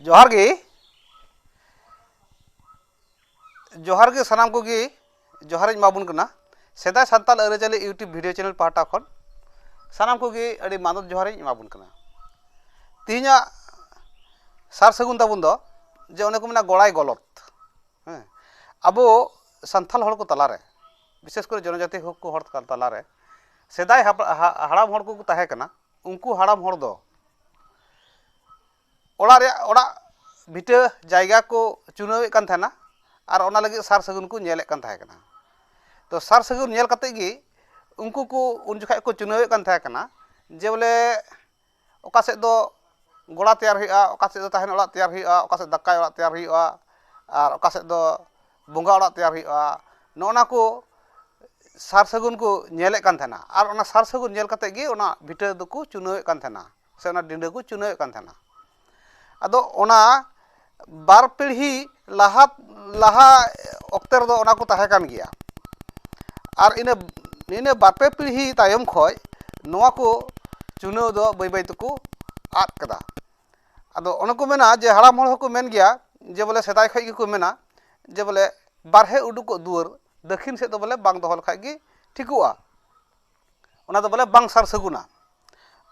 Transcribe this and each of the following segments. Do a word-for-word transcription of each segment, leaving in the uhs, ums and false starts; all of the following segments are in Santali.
ᱡᱚᱦᱟᱨ ᱜᱮ᱾ ᱡᱚᱦᱟᱨ ᱜᱮ ᱥᱟᱱᱟᱢ ᱠᱚᱜᱮ᱾ ᱡᱚᱦᱟᱨᱤᱧ ᱮᱢᱟᱵᱚᱱ ᱠᱟᱱᱟ ᱥᱮᱫᱟᱭ ᱥᱟᱱᱛᱟᱲ ᱟᱹᱨᱤᱪᱟᱹᱞᱤ YouTube video channel ᱯᱟᱦᱴᱟ ᱠᱷᱚᱱ᱾ ᱥᱟᱱᱟᱢ ᱠᱚᱜᱮ ᱟᱹᱰᱤ ᱢᱟᱱᱚᱛ ᱡᱚᱦᱟᱨᱤᱧ ᱮᱢᱟᱵᱚᱱ ᱠᱟᱱᱟ᱾ ᱛᱮᱦᱮᱧᱟᱜ ᱥᱟᱨ ᱥᱟᱹᱜᱩᱱ ᱛᱟᱵᱚᱱ ᱫᱚ ᱡᱮ ᱚᱱᱮ ᱠᱚ ᱢᱮᱱᱟ ᱜᱚᱲᱟᱭ ᱜᱚᱞᱚᱛ᱾ ᱦᱮᱸ, ᱟᱵᱚ ᱥᱟᱱᱛᱟᱲ ᱦᱚᱲ ᱠᱚ ᱛᱟᱞᱟᱨᱮ, ᱵᱤᱥᱮᱥ ᱠᱚᱨᱮ ᱡᱚᱱᱚᱡᱟᱛᱤ ᱦᱚᱲ ᱠᱚ ᱛᱟᱞᱟᱨᱮ ᱥᱮᱫᱟᱭ ᱦᱟᱯ- ᱦᱟ- ᱦᱟᱲᱟᱢ ᱦᱚᱲ ᱠᱚᱠᱚ ᱛᱟᱦᱮᱸ ᱠᱟᱱᱟ᱾ ᱩᱱᱠᱩ ᱦᱟᱲᱟᱢ ᱦᱚᱲ ᱫᱚ ᱚᱲᱟᱜ ᱨᱮᱭᱟᱜ, ᱚᱲᱟᱜ ᱵᱷᱤᱴᱟᱹ ᱡᱟᱭᱜᱟ ᱠᱚ ᱪᱩᱱᱟᱹᱣᱮᱫ ᱠᱟᱱ ᱛᱟᱦᱮᱱᱟ ᱟᱨ ᱚᱱᱟ ᱞᱟᱹᱜᱤᱫ ᱥᱟᱨ ᱥᱟᱹᱜᱩᱱ ᱠᱚ ᱧᱮᱞᱮᱫ ᱠᱟᱱ ᱛᱟᱦᱮᱸ ᱠᱟᱱᱟ᱾ ᱛᱚ ᱥᱟᱨ ᱥᱟᱹᱜᱩᱱ ᱧᱮᱞ ᱠᱟᱛᱮᱫ ᱜᱮ ᱩᱱᱠᱩ ᱠᱚ ᱩᱱ ᱡᱚᱠᱷᱟᱡ ᱠᱚ ᱪᱩᱱᱟᱹᱣᱮᱫ ᱠᱟᱱ ᱛᱟᱦᱮᱸ ᱠᱟᱱᱟ ᱡᱮ ᱵᱚᱞᱮ ᱚᱠᱟ ᱥᱮᱫ ᱫᱚ ᱜᱚᱲᱟ ᱛᱮᱭᱟᱨ ᱦᱩᱭᱩᱜᱼᱟ, ᱚᱠᱟ ᱥᱮᱫ ᱫᱚ ᱛᱟᱦᱮᱱ ᱚᱲᱟᱜ ᱛᱮᱭᱟᱨ ᱦᱩᱭᱩᱜᱼᱟ, ᱚᱠᱟ ᱥᱮᱫ ᱫᱟᱠᱟᱭ ᱚᱲᱟᱜ ᱛᱮᱭᱟᱨ ᱦᱩᱭᱩᱜᱼᱟ, ᱟᱨ ᱚᱠᱟ ᱥᱮᱫ ᱫᱚ ᱵᱚᱸᱜᱟ ᱚᱲᱟᱜ ᱛᱮᱭᱟᱨ ᱦᱩᱭᱩᱜᱼᱟ᱾ ᱱᱚᱜᱼᱚ ᱱᱟ ᱠᱚ ᱥᱟᱨ ᱥᱟᱹᱜᱩᱱ ᱠᱚ ᱧᱮᱞᱮᱫ ᱠᱟᱱ ᱛᱟᱦᱮᱱᱟ ᱟᱨ ᱚᱱᱟ ᱥᱟᱨ ᱥᱟᱹᱜᱩᱱ ᱧᱮᱞ ᱠᱟᱛᱮᱫ ᱜᱮ ᱚᱱᱟ ᱵᱷᱤᱴᱟᱹ ᱫᱚᱠᱚ ᱪᱩᱱᱟᱹᱣᱮᱫ ᱠᱟᱱ ᱛᱟᱦᱮᱱᱟ ᱥᱮ ᱚᱱᱟ ᱰᱤᱸᱰᱟᱹ ᱠᱚ ᱪᱩᱱᱟᱹᱣᱮᱫ ᱠᱟᱱ ᱛᱟᱦᱮᱱᱟ᱾ ᱟᱫᱚ ᱚᱱᱟ ᱵᱟᱨ ᱯᱤᱲᱦᱤ ᱞᱟᱦᱟ, ᱞᱟᱦᱟ ᱚᱠᱛᱮ ᱨᱮᱫᱚ ᱚᱱᱟ ᱠᱚ ᱛᱟᱦᱮᱸ ᱠᱟᱱ ᱜᱮᱭᱟ᱾ ᱟᱨ ᱤᱱᱟᱹ, ᱤᱱᱟᱹ ᱵᱟᱨ ᱯᱮ ᱯᱤᱲᱦᱤ ᱛᱟᱭᱚᱢ ᱠᱷᱚᱱ ᱱᱚᱣᱟ ᱠᱚ ᱪᱩᱱᱟᱹᱣ ᱫᱚ ᱵᱟᱹᱭ ᱵᱟᱹᱭ ᱛᱮᱠᱚ ᱟᱫ ᱠᱮᱫᱟ᱾ ᱟᱫᱚ ᱚᱱᱮ ᱠᱚ ᱢᱮᱱᱟ ᱡᱮ ᱦᱟᱲᱟᱢ ᱦᱚᱲ ᱦᱚᱸᱠᱚ ᱢᱮᱱ ᱜᱮᱭᱟ ᱡᱮ ᱵᱚᱞᱮ ᱥᱮᱫᱟᱭ ᱠᱷᱚᱱ ᱜᱮᱠᱚ ᱢᱮᱱᱟ ᱡᱮ ᱵᱚᱞᱮ ᱵᱟᱨᱦᱮ ᱩᱰᱩᱠᱚᱜ ᱫᱩᱣᱟᱹᱨ ᱫᱟᱹᱠᱷᱤᱱ ᱥᱮᱫ ᱫᱚ ᱵᱚᱞᱮ ᱵᱟᱝ ᱫᱚᱦᱚ ᱞᱮᱠᱷᱟᱡ ᱜᱮ ᱴᱷᱤᱠᱚᱜᱼᱟ᱾ ᱚᱱᱟ ᱫᱚ ᱵᱚᱞᱮ ᱵᱟᱝ ᱥᱟᱨ ᱥᱟᱹᱜᱩᱱᱟ᱾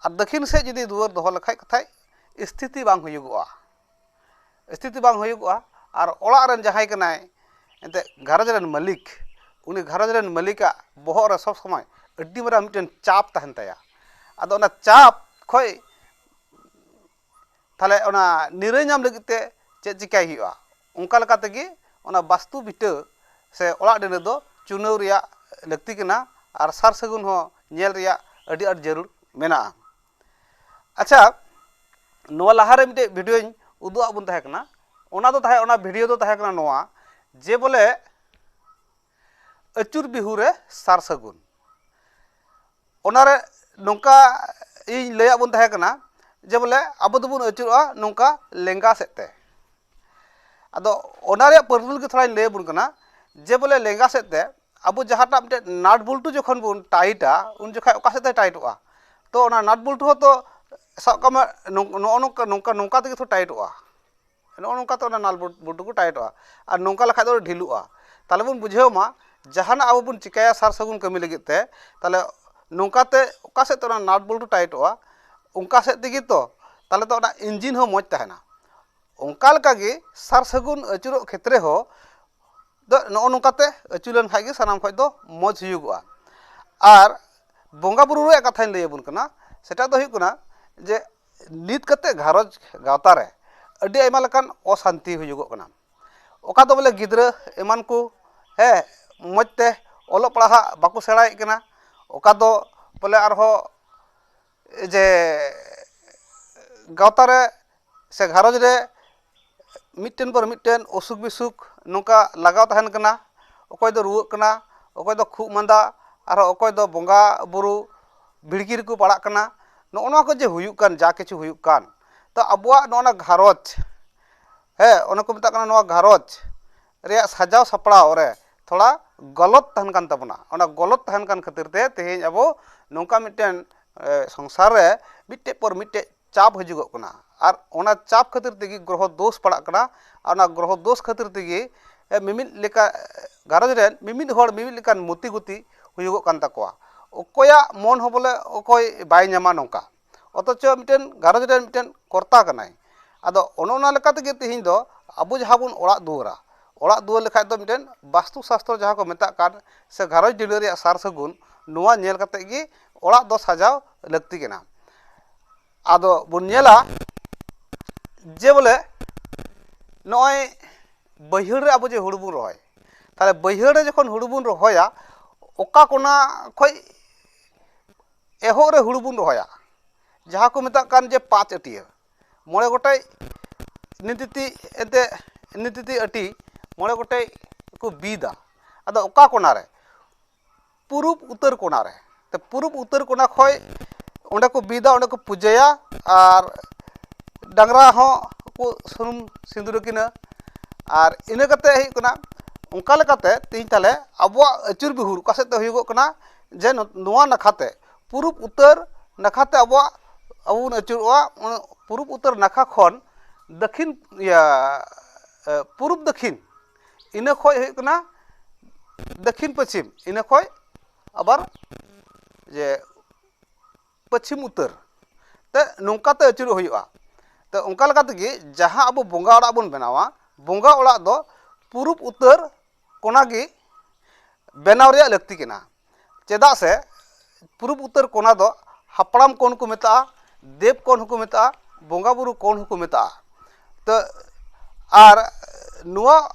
ᱟᱨ ᱫᱟᱹᱠᱷᱤᱱ ᱥᱮᱫ ᱡᱩᱫᱤ ᱫᱩᱣᱟᱹᱨ ᱫᱚᱦᱚ ᱞᱮᱠᱷᱟᱡ ᱠᱟᱛᱷᱟᱡ ᱥᱛᱷᱤᱛᱤ ᱵᱟᱝ ᱦᱩᱭᱩᱜᱚᱜᱼᱟ, ᱥᱛᱷᱤᱛᱤ ᱵᱟᱝ ᱦᱩᱭᱩᱜᱚᱜᱼᱟ᱾ ᱟᱨ ᱚᱲᱟᱜ ᱨᱮᱱ ᱡᱟᱦᱟᱸᱭ ᱠᱟᱱᱟᱭ ᱮᱱᱛᱮᱫ ᱜᱷᱟᱨᱚᱸᱡᱽ ᱨᱮᱱ ᱢᱟᱹᱞᱤᱠ, ᱩᱱᱤ ᱜᱷᱟᱨᱚᱸᱡᱽ ᱨᱮᱱ ᱢᱟᱹᱞᱤᱠᱟᱜ ᱵᱚᱦᱚᱜ ᱨᱮ ᱥᱚᱵᱽ ᱥᱚᱢᱚᱭ ᱟᱹᱰᱤ ᱢᱟᱨᱟᱝ ᱢᱤᱫᱴᱮᱱ ᱪᱟᱯ ᱛᱟᱦᱮᱱ ᱛᱟᱭᱟ᱾ ᱟᱫᱚ ᱚᱱᱟ ᱪᱟᱯ ᱠᱷᱚᱡ ᱛᱟᱦᱞᱮ ᱚᱱᱟ ᱱᱤᱨᱟᱹᱭ ᱧᱟᱢ ᱞᱟᱹᱜᱤᱫ ᱛᱮ ᱪᱮᱫ ᱪᱤᱠᱟᱹᱭ ᱦᱩᱭᱩᱜᱼᱟ? ᱚᱱᱠᱟ ᱞᱮᱠᱟ ᱛᱮᱜᱮ ᱚᱱᱟ ᱵᱟᱥᱛᱩ ᱵᱷᱤᱴᱟᱹ ᱥᱮ ᱚᱲᱟᱜ ᱰᱤᱸᱰᱟᱹ ᱫᱚ ᱪᱩᱱᱟᱹᱣ ᱨᱮᱭᱟᱜ ᱞᱟᱹᱠᱛᱤ ᱠᱟᱱᱟ ᱟᱨ ᱥᱟᱨ ᱥᱟᱹᱜᱩᱱ ᱦᱚᱸ ᱧᱮᱞ ᱨᱮᱭᱟᱜ ᱟᱹᱰᱤ ᱟᱸᱴ ᱡᱟᱹᱨᱩᱲ ᱢᱮᱱᱟᱜᱼᱟ᱾ ᱟᱪᱪᱷᱟ, ᱱᱚᱣᱟ ᱞᱟᱦᱟᱨᱮ ᱢᱤᱫᱴᱮᱡ ᱵᱷᱤᱰᱤᱭᱳᱧ ᱩᱫᱩᱜ ᱟᱫ ᱵᱚᱱ ᱛᱟᱦᱮᱸ ᱠᱟᱱᱟ᱾ ᱚᱱᱟ ᱫᱚ ᱛᱟᱦᱮᱸ, ᱚᱱᱟ ᱵᱷᱤᱰᱤᱭᱳ ᱫᱚ ᱛᱟᱦᱮᱸ ᱠᱟᱱᱟ ᱱᱚᱣᱟ ᱡᱮ ᱵᱚᱞᱮ ᱟᱹᱪᱩᱨ ᱵᱤᱦᱩ ᱨᱮ ᱥᱟᱨ ᱥᱟᱹᱜᱩᱱ᱾ ᱚᱱᱟᱨᱮ ᱱᱚᱝᱠᱟ ᱤᱧ ᱞᱟᱹᱭᱟᱫ ᱵᱚᱱ ᱛᱟᱦᱮᱸ ᱠᱟᱱᱟ ᱡᱮ ᱵᱚᱞᱮ ᱟᱵᱚ ᱫᱚᱵᱚᱱ ᱟᱹᱪᱩᱨᱚᱜᱼᱟ ᱱᱚᱝᱠᱟ ᱞᱮᱸᱜᱟ ᱥᱮᱫ ᱛᱮ᱾ ᱟᱫᱚ ᱚᱱᱟ ᱨᱮᱭᱟᱜ ᱯᱟᱹᱨᱛᱩᱞ ᱜᱮ ᱛᱷᱚᱲᱟᱧ ᱞᱟᱹᱭ ᱟᱵᱚᱱ ᱠᱟᱱᱟ ᱡᱮ ᱵᱚᱞᱮ ᱞᱮᱸᱜᱟ ᱥᱮᱫ ᱛᱮ ᱟᱵᱚ ᱡᱟᱦᱟᱸᱴᱟᱜ ᱢᱤᱫᱴᱮᱱ ᱱᱟᱴ ᱵᱚᱞᱴᱩ ᱡᱚᱠᱷᱚᱱ ᱵᱚᱱ ᱴᱟᱭᱤᱴᱟ ᱩᱱ ᱡᱚᱠᱷᱚᱱ ᱚᱠᱟ ᱥᱮᱫ ᱛᱮ ᱴᱟᱭᱤᱴᱚᱜᱼᱟ? ᱛᱚ ᱚᱱᱟ ᱱᱟᱴ ᱵᱚᱞᱴᱩ ᱦᱚᱸᱛᱚ ᱥᱟᱵ ᱠᱟᱜ ᱢᱮ ᱱᱚᱝ- ᱱᱚᱜᱼᱚ ᱱᱚᱝᱠᱟ, ᱱᱚᱝᱠᱟ, ᱱᱚᱝᱠᱟ ᱛᱮᱜᱮ ᱛᱚ ᱴᱟᱭᱤᱴᱚᱜᱼᱟ᱾ ᱱᱚᱜᱼᱚ ᱱᱚᱝᱠᱟᱛᱮ ᱚᱱᱟ ᱱᱟᱴ ᱵᱚᱞᱴᱩ ᱠᱚ ᱴᱟᱭᱤᱴᱚᱜᱼᱟ᱾ ᱟᱨ ᱱᱚᱝᱠᱟ ᱞᱮᱠᱷᱟᱡ ᱫᱚ ᱰᱷᱤᱞᱩᱜᱼᱟ᱾ ᱛᱟᱦᱚᱞᱮ ᱵᱚᱱ ᱵᱩᱡᱷᱟᱹᱣ ᱢᱟ, ᱡᱟᱦᱟᱱᱟᱜ ᱟᱵᱚ ᱵᱚᱱ ᱪᱤᱠᱟᱹᱭᱟ ᱥᱟᱨ ᱥᱟᱹᱜᱩᱱ ᱠᱟᱹᱢᱤ ᱞᱟᱹᱜᱤᱫ ᱛᱮ, ᱛᱟᱦᱚᱞᱮ ᱱᱚᱝᱠᱟᱛᱮ ᱚᱠᱟ ᱥᱮᱫ ᱛᱮ ᱚᱱᱟ ᱱᱟᱴ ᱵᱚᱞᱴᱩ ᱴᱟᱭᱤᱴᱚᱜᱼᱟ, ᱚᱱᱠᱟ ᱥᱮᱫ ᱛᱮᱜᱮ ᱛᱚ, ᱛᱟᱦᱚᱞᱮ ᱫᱚ ᱚᱱᱟ ᱤᱧᱡᱤᱱ ᱦᱚᱸ ᱢᱚᱡᱽ ᱛᱟᱦᱮᱱᱟ᱾ ᱚᱱᱠᱟ ᱞᱮᱠᱟᱜᱮ ᱥᱟᱨ ᱥᱟᱹᱜᱩᱱ ᱟᱹᱪᱩᱨᱚᱜ ᱠᱷᱮᱛᱨᱮ ᱦᱚᱸ ᱫᱚ ᱱᱚᱜᱼᱚ ᱱᱚᱝᱠᱟᱛᱮ ᱟᱹᱪᱩ ᱞᱮᱱ ᱠᱷᱟᱡ ᱜᱮ ᱥᱟᱱᱟᱢ ᱠᱷᱚᱡ ᱫᱚ ᱢᱚᱡᱽ ᱦᱩᱭᱩᱜᱚᱜᱼᱟ᱾ ᱟᱨ ᱵᱚᱸᱜᱟ ᱵᱩᱨᱩ ᱨᱮᱭᱟᱜ ᱠᱟᱛᱷᱟᱧ ᱞᱟᱹᱭ ᱟᱵᱚᱱ ᱠᱟᱱᱟ, ᱥᱮᱴᱟ ᱫᱚ ᱦᱩᱭᱩᱜ ᱠᱟᱱᱟ ᱡᱮ ᱱᱤᱛ ᱠᱟᱛᱮ ᱜᱷᱟᱨᱚᱸᱡᱽ ᱜᱟᱶᱛᱟ ᱨᱮ ᱟᱹᱰᱤ ᱟᱭᱢᱟ ᱞᱮᱠᱟᱱ ᱚᱥᱟᱱᱛᱤ ᱦᱩᱭᱩᱜᱚᱜ ᱠᱟᱱᱟ᱾ ᱚᱠᱟ ᱫᱚ ᱵᱚᱞᱮ ᱜᱤᱫᱽᱨᱟᱹ ᱮᱢᱟᱱ ᱠᱚ, ᱦᱮᱸ, ᱢᱚᱡᱽ ᱛᱮ ᱚᱞᱚᱜ ᱯᱟᱲᱦᱟᱜ ᱵᱟᱠᱚ ᱥᱮᱬᱟᱭᱮᱫ ᱠᱟᱱᱟ, ᱚᱠᱟ ᱫᱚ ᱵᱚᱞᱮ ᱟᱨᱦᱚᱸ ᱡᱮ ᱜᱟᱶᱛᱟ ᱨᱮ ᱥᱮ ᱜᱷᱟᱨᱚᱸᱡᱽ ᱨᱮ ᱢᱤᱫᱴᱮᱱ ᱯᱚᱨ ᱢᱤᱫᱴᱮᱱ ᱚᱥᱩᱠ ᱵᱤᱥᱩᱠ ᱱᱚᱝᱠᱟ ᱞᱟᱜᱟᱣ ᱛᱟᱦᱮᱱ ᱠᱟᱱᱟ᱾ ᱚᱠᱚᱭ ᱫᱚ ᱨᱩᱣᱟᱹᱜ ᱠᱟᱱᱟ, ᱚᱠᱚᱭ ᱫᱚ ᱠᱷᱩᱜ ᱢᱟᱸᱫᱟ, ᱟᱨᱦᱚᱸ ᱚᱠᱚᱭ ᱫᱚ ᱵᱚᱸᱜᱟ ᱵᱩᱨᱩ ᱵᱷᱤᱲᱠᱤ ᱨᱮᱠᱚ ᱯᱟᱲᱟᱜ ᱠᱟᱱᱟ᱾ ᱱᱚᱜᱼᱚ ᱱᱚᱣᱟ ᱠᱚ ᱡᱮ ᱦᱩᱭᱩᱜ ᱠᱟᱱ, ᱡᱟ ᱠᱤᱪᱷᱩ ᱦᱩᱭᱩᱜ ᱠᱟᱱ, ᱛᱚ ᱟᱵᱚᱣᱟᱜ ᱱᱚᱜᱼᱚ ᱱᱟ ᱜᱷᱟᱨᱚᱸᱡᱽ, ᱦᱮᱸ, ᱚᱱᱟ ᱠᱚ ᱢᱮᱛᱟᱜ ᱠᱟᱱᱟ ᱱᱚᱣᱟ ᱜᱷᱟᱨᱚᱸᱡᱽ ᱨᱮᱭᱟᱜ ᱥᱟᱡᱟᱣ ᱥᱟᱯᱲᱟᱣ ᱨᱮ ᱛᱷᱚᱲᱟ ᱜᱚᱞᱚᱛ ᱛᱟᱦᱮᱱ ᱠᱟᱱ ᱛᱟᱵᱚᱱᱟ᱾ ᱚᱱᱟ ᱜᱚᱞᱚᱛ ᱛᱟᱦᱮᱱ ᱠᱟᱱ ᱠᱷᱟᱹᱛᱤᱨ ᱛᱮ ᱛᱮᱦᱮᱧ ᱟᱵᱚ ᱱᱚᱝᱠᱟ ᱢᱤᱫᱴᱮᱱ, ᱮ, ᱥᱚᱝᱥᱟᱨ ᱨᱮ ᱢᱤᱫᱴᱮᱡ ᱯᱚᱨ ᱢᱤᱫᱴᱮᱡ ᱪᱟᱯ ᱦᱤᱡᱩᱜᱚᱜ ᱠᱟᱱᱟ᱾ ᱟᱨ ᱚᱱᱟ ᱪᱟᱯ ᱠᱷᱟᱹᱛᱤᱨ ᱛᱮᱜᱮ ᱜᱨᱚᱦᱚ ᱫᱳᱥ ᱯᱟᱲᱟᱜ ᱠᱟᱱᱟ᱾ ᱟᱨ ᱚᱱᱟ ᱜᱨᱚᱦᱚ ᱫᱳᱥ ᱠᱷᱟᱹᱛᱤᱨ ᱛᱮᱜᱮ, ᱮ, ᱢᱤᱢᱤᱫ ᱞᱮᱠᱟ, ᱮ, ᱜᱷᱟᱨᱚᱸᱡᱽ ᱨᱮᱱ ᱢᱤᱢᱤᱫ ᱦᱚᱲ ᱢᱤᱢᱤᱫ ᱞᱮᱠᱟᱱ ᱢᱚᱛᱤ ᱜᱚᱛᱤ ᱦᱩᱭᱩᱜᱚᱜ ᱠᱟᱱ ᱛᱟᱠᱚᱣᱟ᱾ ᱚᱠᱚᱭᱟᱜ ᱢᱚᱱ ᱦᱚᱸ ᱵᱚᱞᱮ ᱚᱠᱚᱭ ᱵᱟᱭ ᱧᱟᱢᱟ ᱱᱚᱝᱠᱟ᱾ ᱚᱛᱷᱚᱪᱚ ᱢᱤᱫᱴᱮᱱ ᱜᱷᱟᱨᱚᱸᱡᱽ ᱨᱮᱱ ᱢᱤᱫᱴᱮᱱ ᱠᱚᱨᱛᱟ ᱠᱟᱱᱟᱭ᱾ ᱟᱫᱚ ᱚᱱᱮ ᱚᱱᱟ ᱞᱮᱠᱟ ᱛᱮᱜᱮ ᱛᱮᱦᱮᱧ ᱫᱚ ᱟᱵᱚ ᱡᱟᱦᱟᱸ ᱵᱚᱱ ᱚᱲᱟᱜ ᱫᱩᱣᱟᱹᱨᱟ, ᱚᱲᱟᱜ ᱫᱩᱣᱟᱹᱨ ᱞᱮᱠᱷᱟᱡ ᱫᱚ ᱢᱤᱫᱴᱮᱱ ᱵᱟᱥᱛᱩ ᱥᱟᱥᱛᱨᱚ ᱡᱟᱦᱟᱸ ᱠᱚ ᱢᱮᱛᱟᱜ ᱠᱟᱱ, ᱥᱮ ᱜᱷᱟᱨᱚᱸᱡᱽ ᱰᱤᱸᱰᱟᱹ ᱨᱮᱭᱟᱜ ᱥᱟᱨ ᱥᱟᱹᱜᱩᱱ, ᱱᱚᱣᱟ ᱧᱮᱞ ᱠᱟᱛᱮ ᱜᱮ ᱚᱲᱟᱜ ᱫᱚ ᱥᱟᱡᱟᱣ ᱞᱟᱹᱠᱛᱤ ᱠᱟᱱᱟ᱾ ᱟᱫᱚ ᱵᱚᱱ ᱧᱮᱞᱟ ᱡᱮ ᱵᱚᱞᱮ ᱱᱚᱜᱼᱚᱭ ᱵᱟᱹᱭᱦᱟᱹᱲ ᱨᱮ ᱟᱵᱚ ᱡᱮ ᱦᱩᱲᱩ ᱵᱚᱱ ᱨᱚᱦᱚᱭ, ᱛᱟᱦᱞᱮ ᱵᱟᱹᱭᱦᱟᱹᱲ ᱨᱮ ᱡᱚᱠᱷᱚᱱ ᱦᱩᱲᱩ ᱵᱚᱱ ᱨᱚᱦᱚᱭᱟ, ᱚᱠᱟ ᱠᱚᱱᱟ ᱠᱷᱚᱡ ᱮᱦᱚᱵ ᱨᱮ ᱦᱩᱲᱩ ᱵᱚᱱ ᱨᱚᱦᱚᱭᱟ, ᱡᱟᱦᱟᱸ ᱠᱚ ᱢᱮᱛᱟᱜ ᱠᱟᱱ ᱡᱮ ᱯᱟᱸᱪ ᱟᱹᱴᱤᱭᱟᱹ, ᱢᱚᱬᱮ ᱜᱚᱴᱮᱡ ᱱᱤᱛᱤᱛᱤ, ᱮᱱᱛᱮ ᱱᱤᱛᱤᱛᱤ ᱟᱹᱴᱤ ᱢᱚᱬᱮ ᱜᱚᱴᱮᱡ ᱠᱚ ᱵᱤᱫᱟ᱾ ᱟᱫᱚ ᱚᱠᱟ ᱠᱚᱱᱟ ᱨᱮ? ᱯᱩᱨᱩᱵ ᱩᱛᱟᱹᱨ ᱠᱚᱱᱟ ᱨᱮ᱾ ᱛᱚ ᱯᱩᱨᱩᱵ ᱩᱛᱟᱹᱨ ᱠᱚᱱᱟ ᱠᱷᱚᱡ ᱚᱸᱰᱮ ᱠᱚ ᱵᱤᱫᱟ, ᱚᱸᱰᱮ ᱠᱚ ᱯᱩᱡᱟᱹᱭᱟ, ᱟᱨ ᱰᱟᱝᱨᱟ ᱦᱚᱸ ᱠᱚ ᱥᱩᱱᱩᱢ ᱥᱤᱸᱫᱩᱨ ᱟᱹᱠᱤᱱᱟ᱾ ᱟᱨ ᱤᱱᱟᱹ ᱠᱟᱛᱮ ᱦᱩᱭᱩᱜ ᱠᱟᱱᱟ, ᱚᱱᱠᱟ ᱞᱮᱠᱟᱛᱮ ᱛᱮᱦᱮᱧ ᱛᱟᱦᱞᱮ ᱟᱵᱚᱣᱟᱜ ᱟᱹᱪᱩᱨ ᱵᱤᱦᱩᱨ ᱚᱠᱟ ᱥᱮᱫ ᱛᱮ ᱦᱩᱭᱩᱜᱚᱜ ᱠᱟᱱᱟ, ᱡᱮ ᱱᱚ-, ᱱᱚᱣᱟ ᱱᱟᱠᱷᱟ ᱛᱮ, ᱯᱩᱨᱩᱵ ᱩᱛᱟᱹᱨ ᱱᱟᱠᱷᱟ ᱛᱮ ᱟᱵᱚᱣᱟᱜ, ᱟᱵᱚ ᱵᱚᱱ ᱟᱹᱪᱩᱨᱚᱜᱼᱟ᱾ ᱚᱱᱟ ᱯᱩᱨᱩᱵ ᱩᱛᱟᱹᱨ ᱱᱟᱠᱷᱟ ᱠᱷᱚᱱ ᱫᱟᱹᱠᱷᱤᱱ, ᱤᱭᱟᱹ, ᱮ, ᱯᱩᱨᱩᱵ ᱫᱟᱹᱠᱷᱤᱱ, ᱤᱱᱟᱹ ᱠᱷᱚᱡ ᱦᱩᱭᱩᱜ ᱠᱟᱱᱟ ᱫᱟᱹᱠᱷᱤᱱ ᱯᱚᱪᱷᱤᱢ, ᱤᱱᱟᱹ ᱠᱷᱚᱡ ᱟᱵᱟᱨ ᱡᱮ ᱯᱚᱪᱷᱤᱢ ᱩᱛᱟᱹᱨ᱾ ᱛᱮ ᱱᱚᱝᱠᱟ ᱛᱮ ᱟᱹᱪᱩᱨᱚᱜ ᱦᱩᱭᱩᱜᱼᱟ᱾ ᱛᱮ ᱚᱱᱠᱟ ᱞᱮᱠᱟ ᱛᱮᱜᱮ ᱡᱟᱦᱟᱸ ᱟᱵᱚ ᱵᱚᱸᱜᱟ ᱚᱲᱟᱜ ᱵᱚᱱ ᱵᱮᱱᱟᱣᱟ, ᱵᱚᱸᱜᱟ ᱚᱲᱟᱜ ᱫᱚ ᱯᱩᱨᱩᱵ ᱩᱛᱟᱹᱨ ᱠᱚᱱᱟ ᱜᱮ ᱵᱮᱱᱟᱣ ᱨᱮᱭᱟᱜ ᱞᱟᱹᱠᱛᱤ ᱠᱟᱱᱟ᱾ ᱪᱮᱫᱟᱜ ᱥᱮ ᱯᱩᱨᱩᱵ ᱩᱛᱟᱹᱨ ᱠᱚᱱᱟ ᱫᱚ ᱦᱟᱯᱲᱟᱢ ᱠᱚᱱ ᱠᱚ ᱢᱮᱛᱟᱜᱼᱟ, ᱫᱮᱵ ᱠᱚᱱ ᱦᱚᱸᱠᱚ ᱢᱮᱛᱟᱜᱼᱟ, ᱵᱚᱸᱜᱟ ᱵᱩᱨᱩ ᱠᱚᱱ ᱦᱚᱸᱠᱚ ᱢᱮᱛᱟᱜᱼᱟ᱾ ᱛᱚ ᱟᱨ ᱱᱚᱣᱟ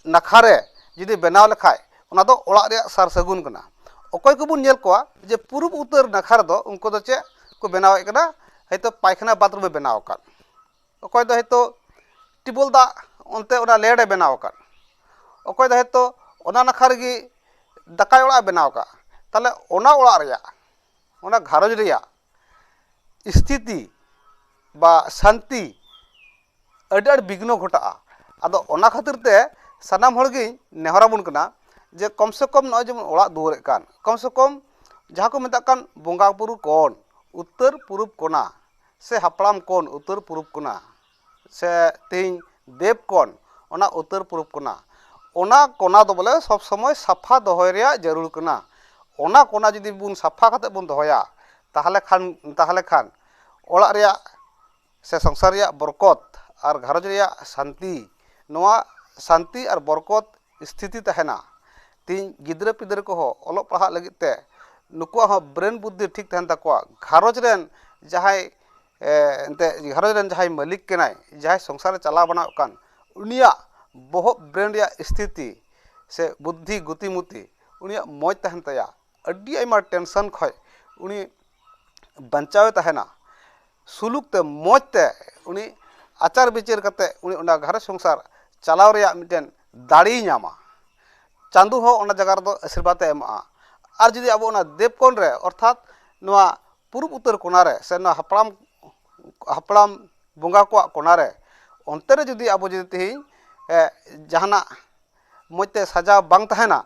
ᱱᱟᱠᱷᱟ ᱨᱮ ᱡᱩᱫᱤ ᱵᱮᱱᱟᱣ ᱞᱮᱠᱷᱟᱡ, ᱚᱱᱟ ᱫᱚ ᱚᱲᱟᱜ ᱨᱮᱭᱟᱜ ᱥᱟᱨ ᱥᱟᱹᱜᱩᱱ ᱠᱟᱱᱟ᱾ ᱚᱠᱚᱭ ᱠᱚᱵᱚᱱ ᱧᱮᱞ ᱠᱚᱣᱟ ᱡᱮ ᱯᱩᱨᱩᱵ ᱩᱛᱟᱹᱨ ᱱᱟᱠᱷᱟ ᱨᱮᱫᱚ ᱩᱱᱠᱩ ᱫᱚ ᱪᱮᱫ ᱠᱚ ᱵᱮᱱᱟᱣᱮᱫ ᱠᱟᱱᱟ? ᱦᱚᱭᱛᱳ ᱯᱟᱭᱠᱷᱟᱱᱟ ᱵᱟᱛᱷᱨᱩᱢ ᱮ ᱵᱮᱱᱟᱣ ᱟᱠᱟᱫ, ᱚᱠᱚᱭ ᱫᱚ ᱦᱚᱭᱛᱳ ᱴᱤᱵᱚᱞ ᱫᱟᱜ ᱚᱱᱛᱮ ᱚᱱᱟ ᱞᱮᱰ ᱮ ᱵᱮᱱᱟᱣ ᱟᱠᱟᱫ, ᱚᱠᱚᱭ ᱫᱚ ᱦᱚᱭᱛᱳ ᱚᱱᱟ ᱱᱟᱠᱷᱟ ᱨᱮᱜᱮ ᱫᱟᱠᱟᱭ ᱚᱲᱟᱜ ᱮ ᱵᱮᱱᱟᱣ ᱟᱠᱟᱫ᱾ ᱛᱟᱦᱚᱞᱮ ᱚᱱᱟ ᱚᱲᱟᱜ ᱨᱮᱭᱟᱜ, ᱚᱱᱟ ᱜᱷᱟᱨᱚᱸᱡᱽ ᱨᱮᱭᱟᱜ ᱥᱛᱷᱤᱛᱤ ᱵᱟ ᱥᱟᱱᱛᱤ ᱟᱹᱰᱤ ᱟᱸᱴ ᱵᱤᱜᱷᱱᱚ ᱜᱷᱚᱴᱟᱜᱼᱟ᱾ ᱟᱫᱚ ᱚᱱᱟ ᱠᱷᱟᱹᱛᱤᱨ ᱛᱮ ᱥᱟᱱᱟᱢ ᱦᱚᱲ ᱜᱤᱧ ᱱᱮᱦᱚᱨ ᱟᱵᱚᱱ ᱠᱟᱱᱟ ᱡᱮ ᱠᱚᱢ ᱥᱮ ᱠᱚᱢ ᱱᱚᱜᱼᱚᱭ ᱡᱮᱢᱚᱱ ᱚᱲᱟᱜ ᱫᱩᱣᱟᱹᱨᱮᱫ ᱠᱟᱱ, ᱠᱚᱢ ᱥᱮ ᱠᱚᱢ ᱡᱟᱦᱟᱸ ᱠᱚ ᱢᱮᱛᱟᱜ ᱠᱟᱱ ᱵᱚᱸᱜᱟ ᱵᱩᱨᱩ ᱠᱚᱱ ᱩᱛᱛᱚᱨ ᱯᱩᱨᱩᱵ ᱠᱚᱱᱟ ᱥᱮ ᱦᱟᱯᱲᱟᱢ ᱠᱚᱱ ᱩᱛᱛᱚᱨ ᱯᱩᱨᱩᱵ ᱠᱚᱱᱟ ᱥᱮ ᱛᱮᱦᱮᱧ ᱫᱮᱵ ᱠᱚᱱ ᱚᱱᱟ ᱩᱛᱛᱚᱨ ᱯᱩᱨᱩᱵ ᱠᱚᱱᱟ, ᱚᱱᱟ ᱠᱚᱱᱟ ᱫᱚ ᱵᱚᱞᱮ ᱥᱚᱵ ᱥᱚᱢᱚᱭ ᱥᱟᱯᱷᱟ ᱫᱚᱦᱚᱭ ᱨᱮᱭᱟᱜ ᱡᱟᱹᱨᱩᱲ ᱠᱟᱱᱟ᱾ ᱚᱱᱟ ᱠᱚᱱᱟ ᱡᱩᱫᱤ ᱵᱚᱱ ᱥᱟᱯᱷᱟ ᱠᱟᱛᱮ ᱵᱚᱱ ᱫᱚᱦᱚᱭᱟ, ᱛᱟᱦᱚᱞᱮ ᱠᱷᱟᱱ, ᱛᱟᱦᱚᱞᱮ ᱠᱷᱟᱱ ᱚᱲᱟᱜ ᱨᱮᱭᱟᱜ ᱥᱮ ᱥᱚᱝᱥᱟᱨ ᱨᱮᱭᱟᱜ ᱵᱚᱨᱠᱚᱛ ᱟᱨ ᱜᱷᱟᱨᱚᱸᱡᱽ ᱨᱮᱭᱟᱜ ᱥᱟᱱᱛᱤ, ᱱᱚᱣᱟ ᱥᱟᱱᱛᱤ ᱟᱨ ᱵᱚᱨᱠᱚᱛ ᱥᱛᱷᱤᱛᱤ ᱛᱟᱦᱮᱱᱟ᱾ ᱛᱮᱦᱮᱧ ᱜᱤᱫᱽᱨᱟᱹ ᱯᱤᱫᱽᱨᱟᱹ ᱠᱚᱦᱚᱸ ᱚᱞᱚᱜ ᱯᱟᱲᱦᱟᱜ ᱞᱟᱹᱜᱤᱫ ᱛᱮ ᱱᱩᱠᱩᱣᱟᱜ ᱦᱚᱸ ᱵᱨᱮᱱ ᱵᱩᱫᱽᱫᱷᱤ ᱴᱷᱤᱠ ᱛᱟᱦᱮᱱ ᱛᱟᱠᱚᱣᱟ᱾ ᱜᱷᱟᱨᱚᱸᱡᱽ ᱨᱮᱱ ᱡᱟᱦᱟᱸᱭ, ᱮ, ᱮᱱᱛᱮᱫ ᱜᱷᱟᱨᱚᱸᱡᱽ ᱨᱮᱱ ᱡᱟᱦᱟᱸᱭ ᱢᱟᱹᱞᱤᱠ ᱠᱟᱱᱟᱭ, ᱡᱟᱦᱟᱸᱭ ᱥᱚᱝᱥᱟᱨᱮ ᱪᱟᱞᱟᱣ ᱵᱟᱱᱟᱣ ᱠᱟᱱ, ᱩᱱᱤᱭᱟᱜ ᱵᱚᱦᱚᱜ ᱵᱨᱮᱱ ᱨᱮᱭᱟᱜ ᱥᱛᱷᱤᱛᱤ ᱥᱮ ᱵᱩᱫᱽᱫᱷᱤ ᱜᱚᱛᱤᱢᱚᱛᱤ ᱩᱱᱤᱭᱟᱜ ᱢᱚᱡᱽ ᱛᱟᱦᱮᱱ ᱛᱟᱭᱟ᱾ ᱟᱹᱰᱤ ᱟᱭᱢᱟ ᱴᱮᱱᱥᱚᱱ ᱠᱷᱚᱡ ᱩᱱᱤ ᱵᱟᱧᱪᱟᱣᱮ ᱛᱟᱦᱮᱱᱟ᱾ ᱥᱩᱞᱩᱠ ᱛᱮ, ᱢᱚᱡᱽ ᱛᱮ ᱩᱱᱤ ᱟᱪᱟᱨ ᱵᱤᱪᱟᱹᱨ ᱠᱟᱛᱮ ᱩᱱᱤ ᱚᱱᱟ ᱜᱷᱟᱨᱚᱸᱡᱽ ᱥᱚᱝᱥᱟᱨ ᱪᱟᱞᱟᱣ ᱨᱮᱭᱟᱜ ᱢᱤᱫᱴᱮᱱ ᱫᱟᱲᱮᱭ ᱧᱟᱢᱟ᱾ ᱪᱟᱸᱫᱚ ᱦᱚᱸ ᱚᱱᱟ ᱡᱟᱭᱜᱟ ᱨᱮᱫᱚ ᱟᱥᱤᱨᱵᱟᱫᱽ ᱮ ᱮᱢᱚᱜᱼᱟ᱾ ᱟᱨ ᱡᱩᱫᱤ ᱟᱵᱚ ᱚᱱᱟ ᱫᱮᱵ ᱠᱚᱱ ᱨᱮ, ᱚᱨᱛᱷᱟᱛ ᱱᱚᱣᱟ ᱯᱩᱨᱩᱵ ᱩᱛᱟᱹᱨ ᱠᱚᱱᱟ ᱨᱮ ᱥᱮ ᱱᱚᱣᱟ ᱦᱟᱯᱲᱟᱢ, ᱦᱟᱯᱲᱟᱢ ᱵᱚᱸᱜᱟ ᱠᱚᱣᱟᱜ ᱠᱚᱱᱟ ᱨᱮ, ᱚᱱᱛᱮ ᱨᱮ ᱡᱩᱫᱤ ᱟᱵᱚ ᱡᱩᱫᱤ ᱛᱮᱦᱮᱧ, ᱮ, ᱡᱟᱦᱟᱱᱟᱜ ᱢᱚᱡᱽ ᱛᱮ ᱥᱟᱡᱟᱣ ᱵᱟᱝ ᱛᱟᱦᱮᱱᱟ,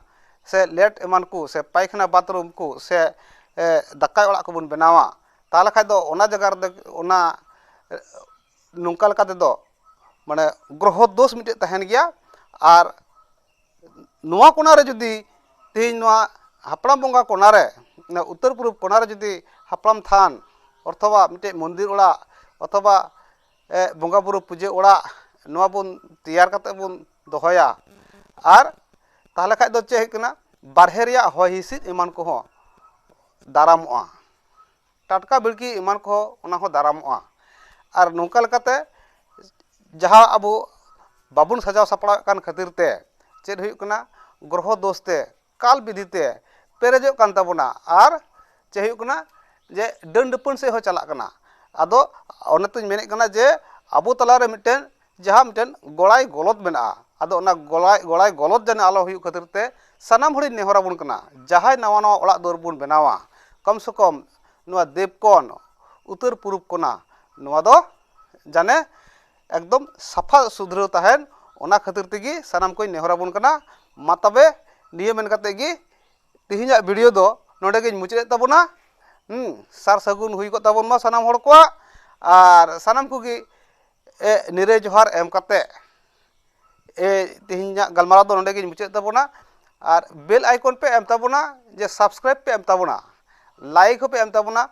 ᱥᱮ ᱞᱮᱴ ᱮᱢᱟᱱ ᱠᱚ, ᱥᱮ ᱯᱟᱭᱠᱷᱟᱱᱟ ᱵᱟᱛᱷᱨᱩᱢ ᱠᱚ, ᱥᱮ, ᱮ, ᱫᱟᱠᱟᱭ ᱚᱲᱟᱜ ᱠᱚᱵᱚᱱ ᱵᱮᱱᱟᱣᱟ, ᱛᱟᱦᱚᱞᱮ ᱠᱷᱟᱡ ᱫᱚ ᱚᱱᱟ ᱡᱟᱭᱜᱟ ᱨᱮᱫᱚ ᱚᱱᱟ, ᱮ, ᱱᱚᱝᱠᱟ ᱞᱮᱠᱟ ᱛᱮᱫᱚ ᱢᱟᱱᱮ ᱜᱨᱚᱦᱚ ᱫᱳᱥ ᱢᱤᱫᱴᱮᱡ ᱛᱟᱦᱮᱱ ᱜᱮᱭᱟ᱾ ᱟᱨ ᱱᱚᱣᱟ ᱠᱚᱱᱟ ᱨᱮ ᱡᱩᱫᱤ ᱛᱮᱦᱮᱧ ᱱᱚᱣᱟ ᱦᱟᱯᱲᱟᱢ ᱵᱚᱸᱜᱟ ᱠᱚᱱᱟ ᱨᱮ, ᱚᱱᱟ ᱩᱛᱛᱚᱨ ᱯᱩᱨᱩᱵ ᱠᱚᱱᱟ ᱨᱮ ᱡᱩᱫᱤ ᱦᱟᱯᱲᱟᱢ ᱛᱷᱟᱱ ᱚᱛᱷᱚᱵᱟ ᱢᱤᱫᱴᱮᱡ ᱢᱚᱱᱫᱤᱨ ᱚᱲᱟᱜ ᱚᱛᱷᱚᱵᱟ ᱮ, ᱵᱚᱸᱜᱟ ᱵᱩᱨᱩ ᱯᱩᱡᱟᱹ ᱚᱲᱟᱜ ᱱᱚᱣᱟ ᱵᱚᱱ ᱛᱮᱭᱟᱨ ᱠᱟᱛᱮ ᱵᱚᱱ ᱫᱚᱦᱚᱭᱟ, ᱟᱨ ᱛᱟᱦᱚᱞᱮ ᱠᱷᱟᱡ ᱫᱚ ᱪᱮᱫ ᱦᱩᱭᱩᱜ ᱠᱟᱱᱟ, ᱵᱟᱨᱦᱮ ᱨᱮᱭᱟᱜ ᱦᱚᱭ ᱦᱤᱸᱥᱤᱫ ᱮᱢᱟᱱ ᱠᱚᱦᱚᱸ ᱫᱟᱨᱟᱢᱚᱜᱼᱟ, ᱴᱟᱴᱠᱟ ᱵᱤᱲᱠᱤ ᱮᱢᱟᱱ ᱠᱚᱦᱚᱸ ᱚᱱᱟ ᱦᱚᱸ ᱫᱟᱨᱟᱢᱚᱜᱼᱟ᱾ ᱟᱨ ᱱᱚᱝᱠᱟ ᱞᱮᱠᱟᱛᱮ ᱡᱟᱦᱟᱸ ᱟᱵᱚ ᱵᱟᱵᱚᱱ ᱥᱟᱡᱟᱣ ᱥᱟᱯᱲᱟᱣᱮᱫ ᱠᱟᱱ ᱠᱷᱟᱹᱛᱤᱨ ᱛᱮ ᱪᱮᱫ ᱦᱩᱭᱩᱜ ᱠᱟᱱᱟ, ᱜᱨᱚᱦᱚ ᱫᱳᱥ ᱛᱮ ᱠᱟᱞ ᱵᱤᱫᱷᱤ ᱛᱮ ᱯᱮᱨᱮᱡᱚᱜ ᱠᱟᱱ ᱛᱟᱵᱚᱱᱟ᱾ ᱟᱨ ᱪᱮᱫ ᱦᱩᱭᱩᱜ ᱠᱟᱱᱟ, ᱡᱮ ᱰᱟᱹᱱ ᱰᱟᱹᱯᱟᱹᱱ ᱥᱮᱫ ᱦᱚᱸ ᱪᱟᱞᱟᱜ ᱠᱟᱱᱟ᱾ ᱟᱫᱚ ᱚᱱᱟᱛᱮᱧ ᱢᱮᱱᱮᱫ ᱠᱟᱱᱟ ᱡᱮ ᱟᱵᱚ ᱛᱟᱞᱟᱨᱮ ᱢᱤᱫᱴᱮᱱ ᱡᱟᱦᱟᱸ ᱢᱤᱫᱴᱮᱱ ᱜᱚᱲᱟᱭ ᱜᱚᱞᱚᱛ ᱢᱮᱱᱟᱜᱼᱟ, ᱟᱫᱚ ᱚᱱᱟ ᱜᱚᱲᱟᱭ ᱜᱚᱲᱟᱭ ᱜᱚᱞᱚᱛ ᱡᱮᱱᱚ ᱟᱞᱚ ᱦᱩᱭᱩᱜ ᱠᱷᱟᱹᱛᱤᱨ ᱛᱮ ᱥᱟᱱᱟᱢ ᱦᱚᱲᱤᱧ ᱱᱮᱦᱚᱨ ᱟᱵᱚᱱ ᱠᱟᱱᱟ, ᱡᱟᱦᱟᱸᱭ ᱱᱟᱣᱟ ᱱᱟᱣᱟ ᱚᱲᱟᱜ ᱫᱩᱣᱟᱹᱨ ᱵᱚᱱ ᱵᱮᱱᱟᱣᱟ, ᱠᱚᱢ ᱥᱮ ᱠᱚᱢ ᱱᱚᱣᱟ ᱫᱮᱵᱽ ᱠᱚᱱ ᱩᱛᱛᱚᱨ ᱯᱩᱨᱩᱵ ᱠᱚᱱᱟ ᱱᱚᱣᱟ ᱫᱚ ᱡᱟᱱᱮ ᱮᱠᱫᱚᱢ ᱥᱟᱯᱷᱟ ᱥᱩᱫᱷᱨᱟᱹᱣ ᱛᱟᱦᱮᱱ, ᱚᱱᱟ ᱠᱷᱟᱹᱛᱤᱨ ᱛᱮᱜᱮ ᱥᱟᱱᱟᱢ ᱠᱚᱧ ᱱᱮᱦᱚᱨ ᱟᱵᱚᱱ ᱠᱟᱱᱟ᱾ ᱢᱟ ᱛᱚᱵᱮ ᱱᱤᱭᱟᱹ ᱢᱮᱱ ᱠᱟᱛᱮ ᱜᱮ ᱛᱮᱦᱮᱧᱟᱜ video ᱫᱚ ᱱᱚᱰᱮ ᱜᱤᱧ ᱢᱩᱪᱟᱹᱫᱮᱫ ᱛᱟᱵᱚᱱᱟ᱾ ᱦᱩᱸ, ᱥᱟᱨ ᱥᱟᱹᱜᱩᱱ ᱦᱩᱭ ᱠᱚᱜ ᱛᱟᱵᱚᱱ ᱢᱟ ᱥᱟᱱᱟᱢ ᱦᱚᱲ ᱠᱚᱣᱟᱜ, ᱟᱨ ᱥᱟᱱᱟᱢ ᱠᱚᱜᱮ ᱮ, ᱱᱤᱨᱟᱹᱭ ᱡᱚᱦᱟᱨ ᱮᱢ ᱠᱟᱛᱮ ᱮ, ᱛᱮᱦᱮᱧᱟᱜ ᱜᱟᱞᱢᱟᱨᱟᱣ ᱫᱚ ᱱᱚᱰᱮ ᱜᱤᱧ ᱢᱩᱪᱟᱹᱫ ᱛᱟᱵᱚᱱᱟ᱾ ᱟᱨ bell icon ᱯᱮ ᱮᱢ ᱛᱟᱵᱚᱱᱟ, ᱡᱮ subscribe ᱯᱮ ᱮᱢ ᱛᱟᱵᱚᱱᱟ, like ᱦᱚᱸᱯᱮ ᱮᱢ ᱛᱟᱵᱚᱱᱟ᱾